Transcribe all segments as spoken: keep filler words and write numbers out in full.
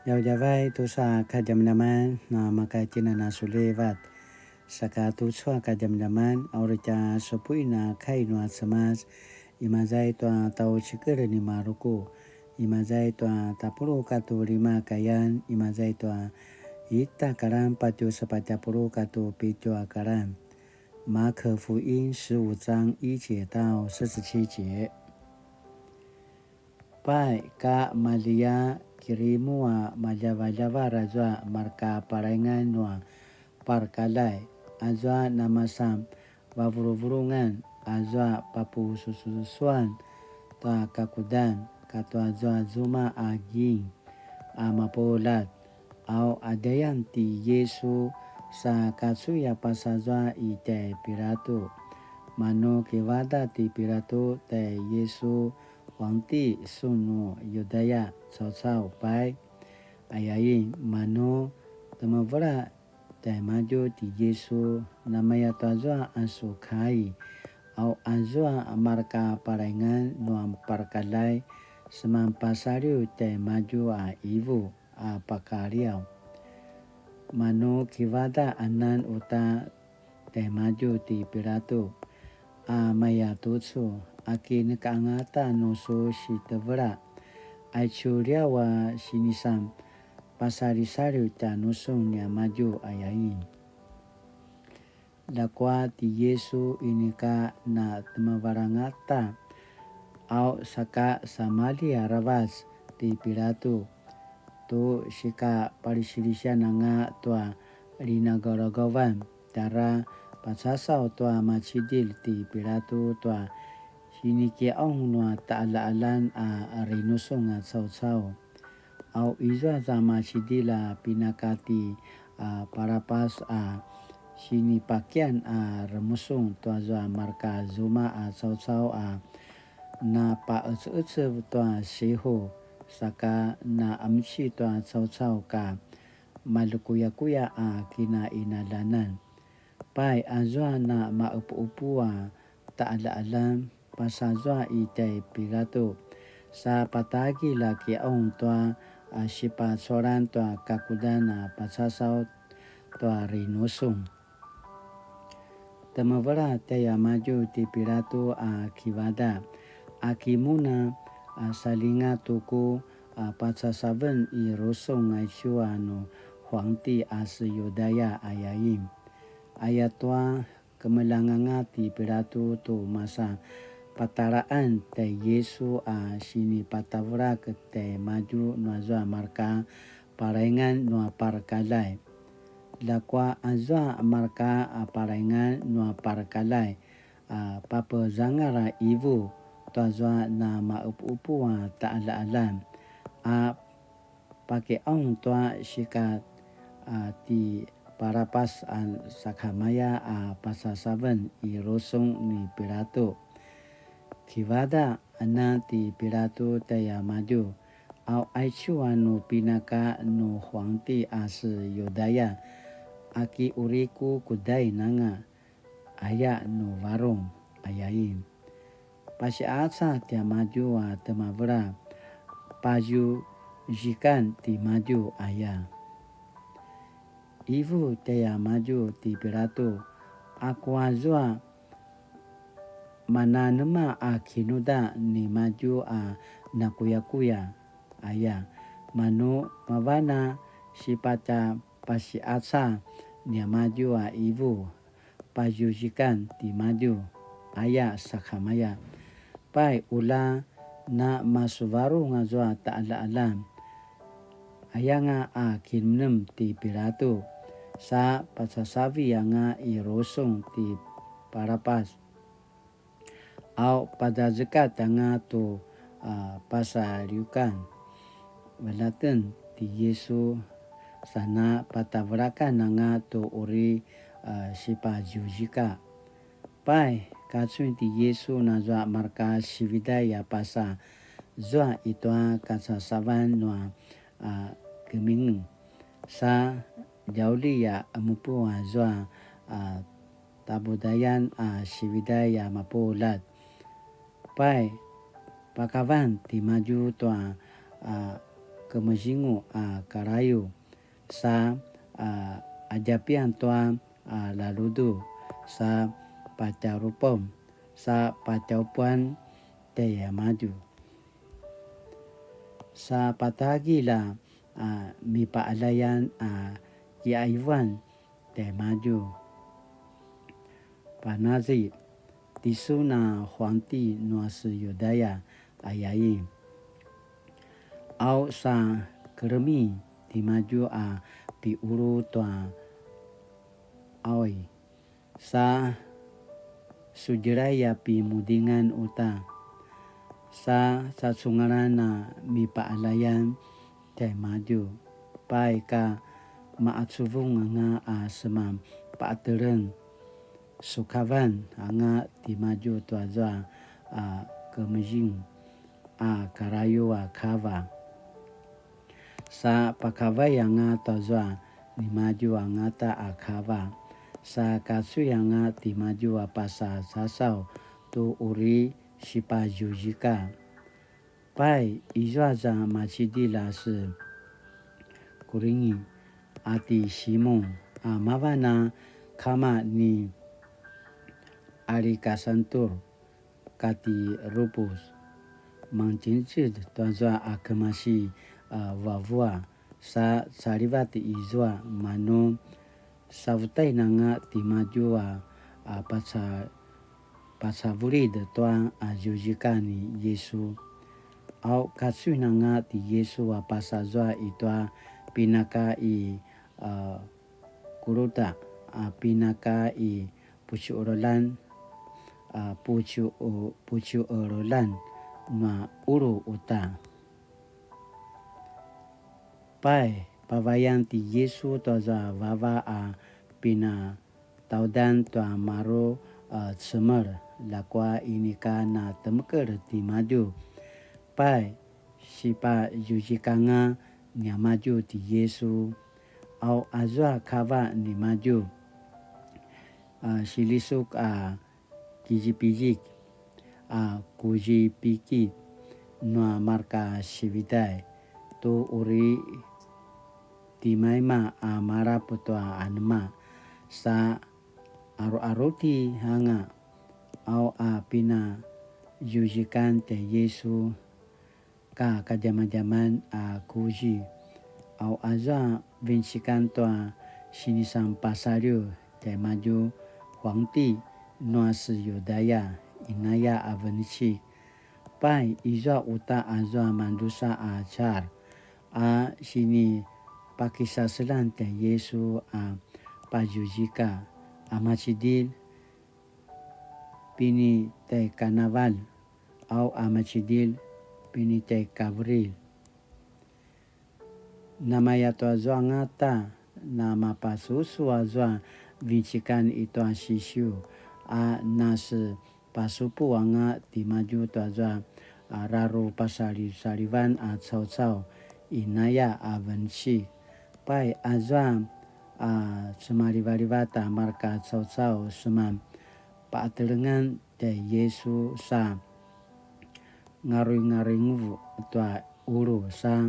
Djavadjavay tusa kadjamadjaman na maka tjinanasulivat. Saka tucu a kadjamadjaman a uri tja supuin a kai nua Cemas, imaza i tua tjaucikel ni Maruku, imaza i tua tapuluq katua lima kayan, imaza i tua ita karan patje sepatj a puluq katua pitju a karan. 馬可福音十五章一節到四十七節。 Pai, ka maljia kirimu a maljavaljavar azua marka palaingan nua parakaljai, azua namasan vavuluvulungan, azua papusususuan tua kakudan, katua zua zuma a ging a mapuljat. Au adayan ti Yisu sa kacuy a pasazua i tjai Pilatu. Manu kivadaq ti Pilatu tjai Yisu, Huangti sun nu Yudaya caucau pai? Ayain, manu temevela tjaimadju ti Yisu, namaya tuazua a su kai? Au azua a marka palaingan nua parakaljai seman pasaliw tjaimadju a ivu a pakaliaw. Manu kivadaq anan uta tjaimadju ti Pilatu, a maya tucu, aki neka angata nu su sitevela? Aicu liaw a sinisan pasalisaliw tjanusun niamadju, ayain. Ljakua ti Yisu inika na temevel angata. Au saka samalji aravac ti Pilatu tu sika palisilisian anga tua linagaugavan, tjara pacasaw tua macidilj ti Pilatu tua sinikiqaung nua taqaljaqaljan a rinusung a caucau. Au izua za macidilj a pinaka ti a Parapas a sinipakian a remusung tuazua marka zuma a caucau a napaqeceqecev tua sihu, saka na qemeci tua caucau ka malekuyakuya a kinainaljanan. Pai, azua na maqepuqepu a taqaljaqaljan pasazua i tjai Pilatu, sa patagilj a kiqaung tua a sipacualan tua kakudan a pacasaw tua rinusung. Temevela tjaiamadju ti Pilatu a kivadaq, aki mun a saljinga tu ku a pacasaven i rusung aicu a nu Huangti a se Yudaya, ayain. Ayatua kemeljang anga ti Pilatu tu masa patalaan tjai Yisu a sinipatavelak tjaimadju nuazua marka palaingan nua parakaljai. Ljakua azua marka a palaingan nua parakaljai a papezangal a ivu tuazua na maqepuqepu a taqaljaqaljan a pakiqaung tua sika a ti Parapas a sakamaya a pacasaven i rusung ni Pilatu. Kivadaq anan ti Pilatu tjaiamadju, au aicu a nu pinaka nu Huangti a se Yudaya, aki uri ku kudain anga, aya nu varung, ayain. Pasiqaca tiamadju a temevela, pazuzikan timadju aya. Ivu tjaiamadju ti Pilatu, aku azua mananema a kinuda nimadju a nakuyakuya aya, manu mavan a sipatjapasiqaca niamadju a ivu, pazuzikan timadju aya sakamaya. Pai, ula na masuvarung azua taqaljaqaljan. Ayanga a kinemnem ti Pilatu, sa pacasavi anga i rusung ti Parapas. Au pazazekatj anga tu a pasaliukan. Valjaten ti Yisu, sana patavelakan anga tu uri a sipazuzika. Pai, kacun ti Yisu nazua marka sividay a pasa zua i tua kacasavan nua a kemingeng. Sa djauli a qemupu azua a tabudayan a sividay a mapuljat. Pai, pakavan timadju tua a kemezingu a karayu, sa a adjapian tua a laludu, sa patjarupem, sa patjaupuan tjaimadju, sa patagilj a mipaqaljayan a kiaivan tjaimadju. Panazi, tisun a huangti nua se Yudaya, ayain. Au sa kelemi timadju a piulu tua awi, sa sudjelay a pimudingan uta, sa sacungalan a mipaqaljayan tjaimadju, pai ka maqacuvung anga a seman paqeteleng, sukavan anga timadju tuazua a kemezing a karayu a kava, sa pakavay anga tuazua nimadju angata a kava, sa kacuy anga timadju a pasa sasaw tu uri sipazuzika. Pai, izua za macidilj a se Kuringi a ti Simun, a mavan a kama ni Alikasantur kati Rupus. Mangetjez tuazua a kemasi a vavua, sa calivat izua manu savutain anga timadju a, a paca-, pacavulid tua a zuzika ni Yisu. Au kacuin anga ti Yisu a pasazua i tua pinaka i, a, Kuluta, a pinaka i pucuqelulan, a pucu-, pucuqelulan nua qulu uta. Pai, pavayan ti Yisu tuazua vava a pinataudan tua maru a cemel, ljakua inika na temekel timadju. Pai, sipazuzikanga niamadju ti Yisu. Au azua kava nimadju, a silisuk a kizipizik a kuzipikit nua marka sividay tu uri timaima a malap tua anema, sa aruaruti anga. Au a pinazuzikan tjai Yisu ka kadjamadjaman a kuzi. Au azua vincikan tua sinisan pasaliw tjaimadju, huangti nua se Yudaya, inaya a venecik. Pai, izua uta azua mandrusa a car a sinipakisaselan tjai Yisu a pazuzika, a macidilj pini tjai kanavalj, au a macidilj pini tjai kavrilj. Namaya tua zua angata, namapasusu azua vincikan i tua sisiu, a nasepasupu anga timadju tua zua, a, raru pasalivsalivan a caucau, inaya a venecik. Pai azua, a, cemalivalivat a marka caucau seman paqatelengan tjai Yisu sa ngaruingaruinguvu tua qulu sa,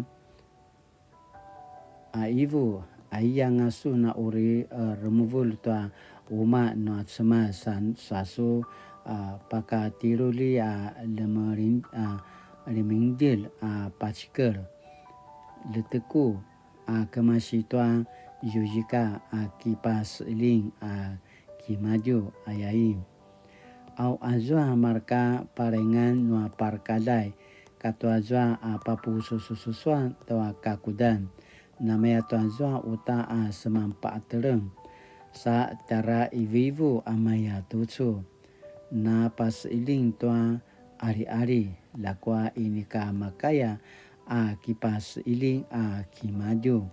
a ivu, aianga sun a uri, e, remuvulj tua umaq nua Cemas sa, sa su, a, pakatjelulji a lemelin-, a, lemingdjelj a pacikel. Ljeteku a kemasi tua zuzika a kipaseqeljing a kimadju, ayain. Au azua marka parengan nua parakaljai, katua zua a papusususuan tua kakudan, namaya tua zua uta a seman paqateleng, sa tjara ivuivu a maya tucu, napaseqeljing tua aliali, ljakua inika makaya a kipaseqeljing a kimadju.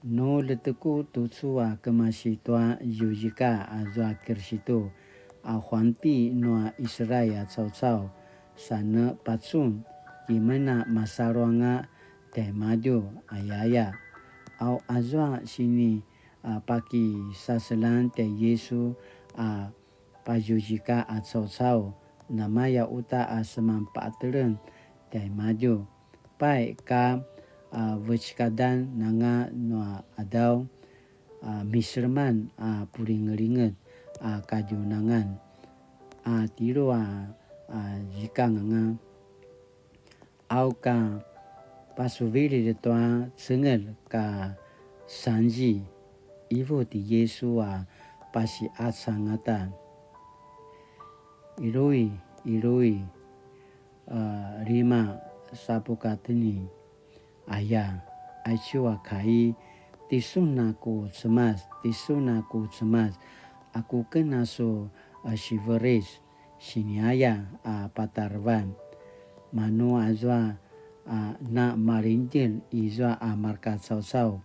Nu ljeteku tucu a kemasi tua zuzika azua Kirisitu a huangti nua Israil a caucau, sa ne pacun, kimen a masalu anga tjaimadju, ayaya. Au azua sini, a, pakisaselan tjai Yisu a pazuzika a caucau, namaya uta a seman paqateleng tjaimadju. Pai ka, a, vecekadan anga nua qadaw, a, miselman a pulingelinget a kadjunangan a tjelu a, a, zikang anga. Au ka pasuvililj tua cengel ka sanzi, ivu ti Yisu a pasiqaca angata, Ilui, Ilui, a, lima sapukatni aya, aicu a kai, tisun a ku Cemas, tisun a ku Cemas, aku ken a su, a, siveris, siniaya a patarevan. Manu azua a na malingdjelj izua a markacaucau,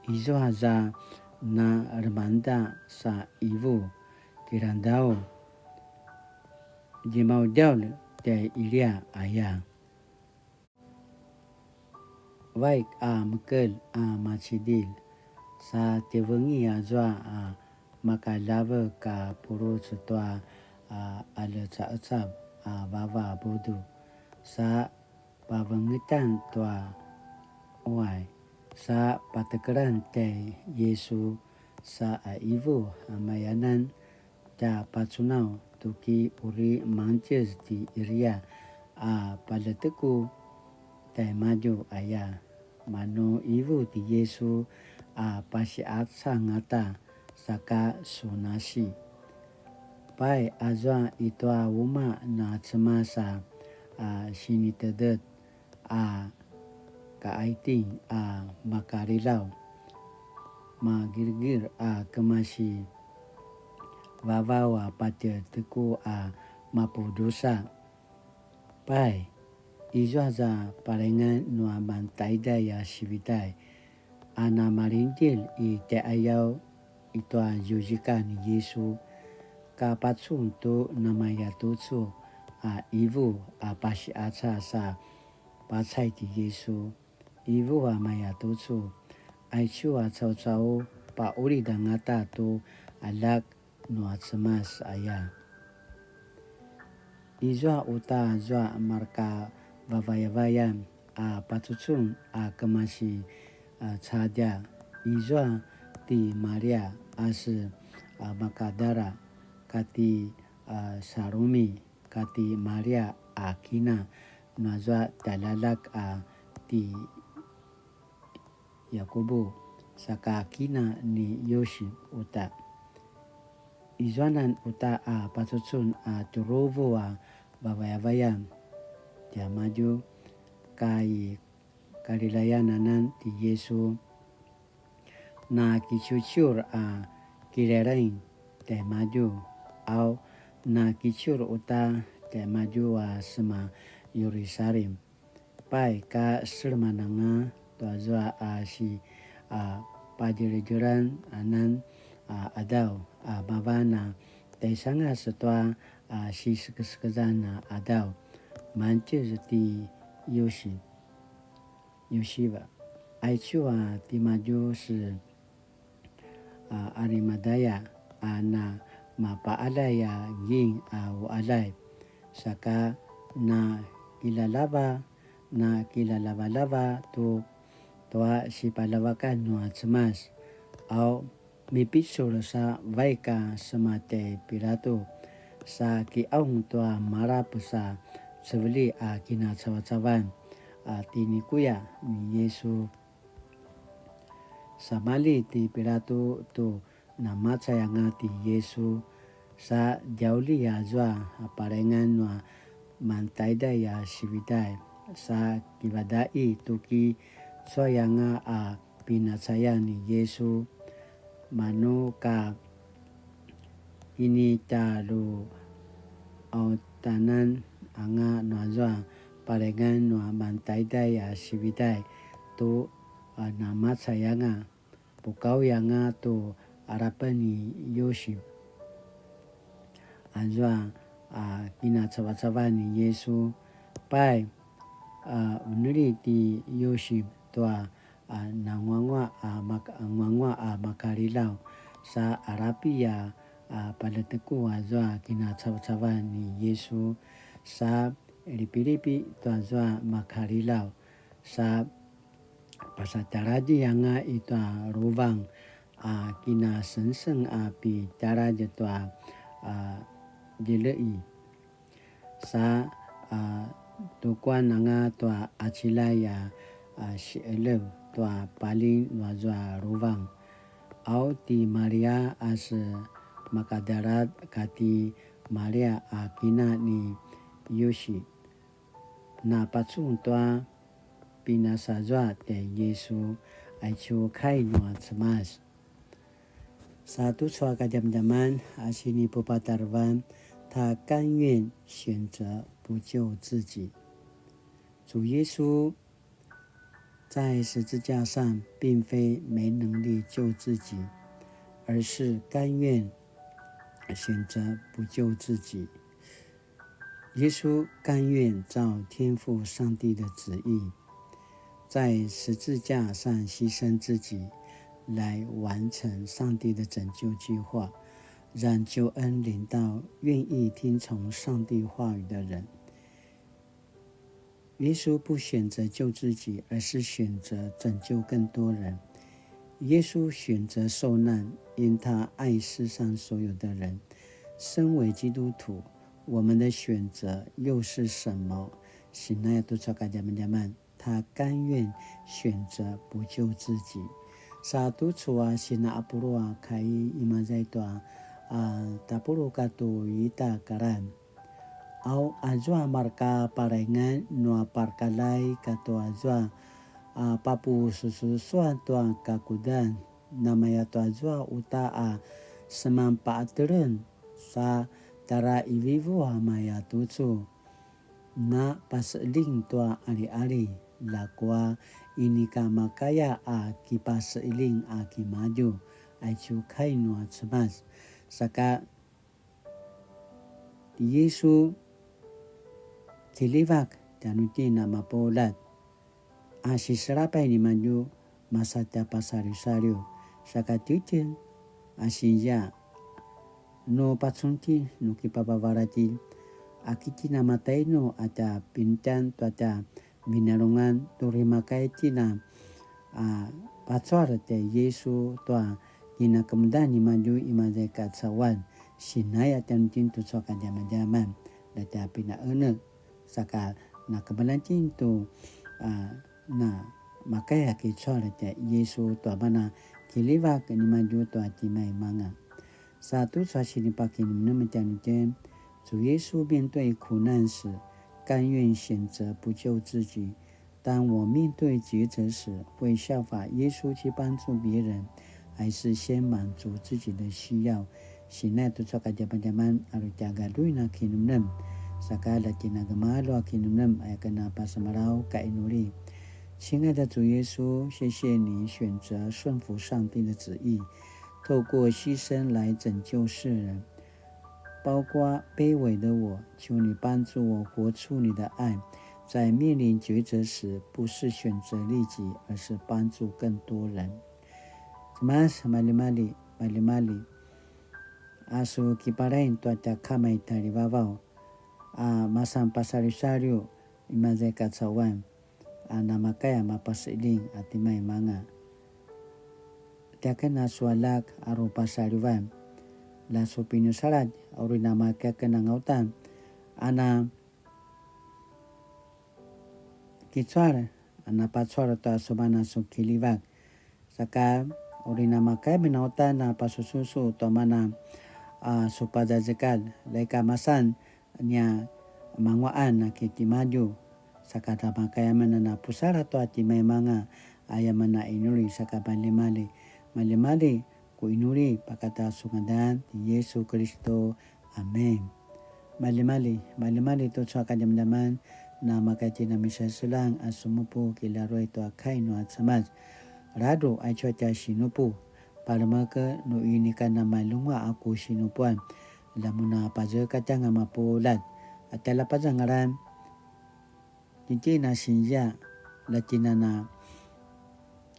izua za na lemangeda sa ivu, kilangdau, djemaudjaulj tjai Ilia aya. Vaik a mekelj a macidilj, sa tjevengi azua a makaljavek a puluc tua a qalecaqecap a vava budu, sa pavengetan tua uay, sa patekelan tjai Yisu, sa a ivu a mayanan tja pacunaw tuki uri mangtjez ti Ilia a paljeteku tjaimadju aya. Manu ivu ti Yisu a pasiqaca angata saka su nasi. Pai azua itua umaq na Cemas a, a sinitedet a kaiting a makalilaw, magirgir a kemasi vavaw a patje teku a mapudrusa. Pai, izua za palengan nua mantaiday a sividay, a na malingdjelj i tjaiqayaw i tua ziuzika ni Yisu, ka pacun tu namayatucu a ivu a pasiqaca sa pacay ti Yisu, ivu a mayatucu, aicu a caucau paqulid angata tu aljak nua Cemas aya. Izua uta azua marka vavayavayan a pacucun a kemasi a cadja, izua ti Maria a se a Makadara, kati a Salumi, kati Maria a kina nazua tjaljaljak a ti Yakubu, saka kina ni Yusip uta. Izuanan uta a pacucun a tjuruvu a vavayavayan tiamadju, ka i Kalilaya anan ti Yisu, na kiciuciur a Kilirain tiamadju, au na kiciur uta tiamadju a sema Yerusalem. Pai ka selemananga tuazua a si a padjeledjelan anan a adaw a mavan a taisangas tua a sisekesekezan a adaw, mantjez ti Yusi, Yusiva. Aicu a timadju se a Arimadaya a na mapaalay a ging a ualay, saka na kilalava, na kilalavalava tu tua sipaljavakan nua Cemas, au mipicul sa vaik a sema tjai Pilatu, sa kiaung tua malap sa ceveli a kinacavacavan a tinikuya ni Yisu. Samali ti Pilatu tu namacay anga ti Yisu, sa djauli azua a parengan nua mantaiday a sividay, sa kivadai tuki cuay anga a pinacayan ni Yisu, manu ka ini talu autanan anga nuazua parengan nua mantaiday a sividay tu a namacay anga, pukauyanga tu alapen ni Yusip azua a kinacavacavan ni Yisu. Pai a uneli ti Yusip tua a nanguangua a mak-, nanguangua a makalilaw, sa alapi a, a paleteku azua kinacavacavan ni Yisu, sa lipilipi tuazua makalilaw, Sa pasatjaladji anga i tua ruvang a kinasengseng a pitjaladj tua a djele'i. Sa a tukuan anga tua acilay a si'elev tua paling nuazua ruvang. Au ti Maria a se Makadalat kati Maria a kina ni Yusi. Na pacun tua pinasazua tjai Yisu, aicu kai nua Cemas. Sa tucu a kadjamadjaman a sinipupatarevan, 他甘愿選擇不救自己。主耶穌在十字架上并非没能力救自己，而是甘愿选择不救自己。耶稣甘愿照天父上帝的旨意，在十字架上牺牲自己，来完成上帝的拯救计划，让救恩临到愿意听从上帝话语的人。耶稣不选择救自己，而是选择拯救更多人。耶稣选择受难，因他爱世上所有的人。身为基督徒，我们的选择又是什么？Sinaya tucu a kadjamadjaman, 他甘愿选择不救自己。Sa tucu a sina apulu a kai imaza i tua a tapuluq katua ita karan. Au azua marka paraingan nua parkalay katua azua a papusususuan tua kakudan, namaya tua azua uta a seman pa'atelen sa tara ivivu a maya tucu. Na paseling tua aliali, lakua inika makaya a kipaseling a kimadju, aicu kai nua Cemas. Saka ti Yisu kilivak tjanuitjen a mapuljat, a siselapay nimadju masa tja pasaliusaliu, saka titjen a sinzia, nu pacun itjen, nu kipapavalatj itjen, a kitjen a matainu a tja pinitjan tua tja vinarungan, tu rimakaya itjen a pacual tjai Yisu tua kinakemudan nimadju imaza i kacauan, sinaya tjanuitjen tucu a kadjamadjaman, la tja pinaene, saka nakemeljang itjen tu a na makaya kicual tjai Yisu tua mana kilivak nimadju tua timaimanga. Sa tucu a sinipakinemnem tjanuitjen, 主耶稣面对苦难时，甘愿选择不救自己。当我面对抉择时，会效法耶稣去帮助别人，还是先满足自己的需要？Sinaya tucu a kadjamadjaman, aru tja galuin a kinemnem. Saka la tjinagemalu a kinemnem, aya ken a pasemalaw ka inuli. 亲爱的主耶稣，谢谢你选择顺服上帝的旨意，透过牺牲来拯救世人，包括卑微的我。求你帮助我活出你的爱，在面临抉择时，不是选择利己，而是帮助更多人。Cemas, malimali, malimali. A su kipalain tua tja kama i tjalivavaw, a masan pasaliusaliu, imaza i kacauan, a namakaya mapaseling a timaimanga. Tiaken a su aljak a ru pasaliuvan, la su pinusaladj, a uri namakaya ken anga uta, a na kicual, a napacual tua su mana su kilivak. Saka uri namakaya men a uta na pasususu tua mana a su pazazekal, la ika masan nia manguaqan a kitimadju. Saka namakaya men a na pusaladj tua timaimanga, aya men a inuli, saka malimali, malimali ku inuli pakata su ngadan ti Yisu Kilistu. Amin. Malimali, malimali tucu a kadjamadjaman, namakaya itjen a misaseljang a sumupu kilaruay tua kai nua Cemas. Ladruq aicu a tja sinupu, palemek nu inika namalunguaq a ku sinupuan, la mun a pazekatj anga mapuljat, a tjaljapazangalan, titjen a sinzia, la tjen a na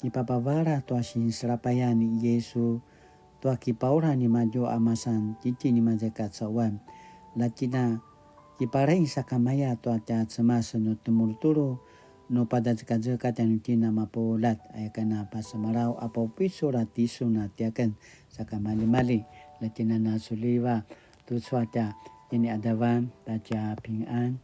kipapavala tua sinselapayan ni Yisu, tua kipaula nimadju a masan titjen imaza i kacauan, la tjen a kipalaing sakamaya tua tja Cemas nu temulutulu, nu padazekazekatj tjanuitjen a mapuljat, aya ken a pasemalaw a papupicul a tisun a tiaken, saka maljimalji, la tjen a na suliva, tucu a tja ini adavan, ta tja pingan.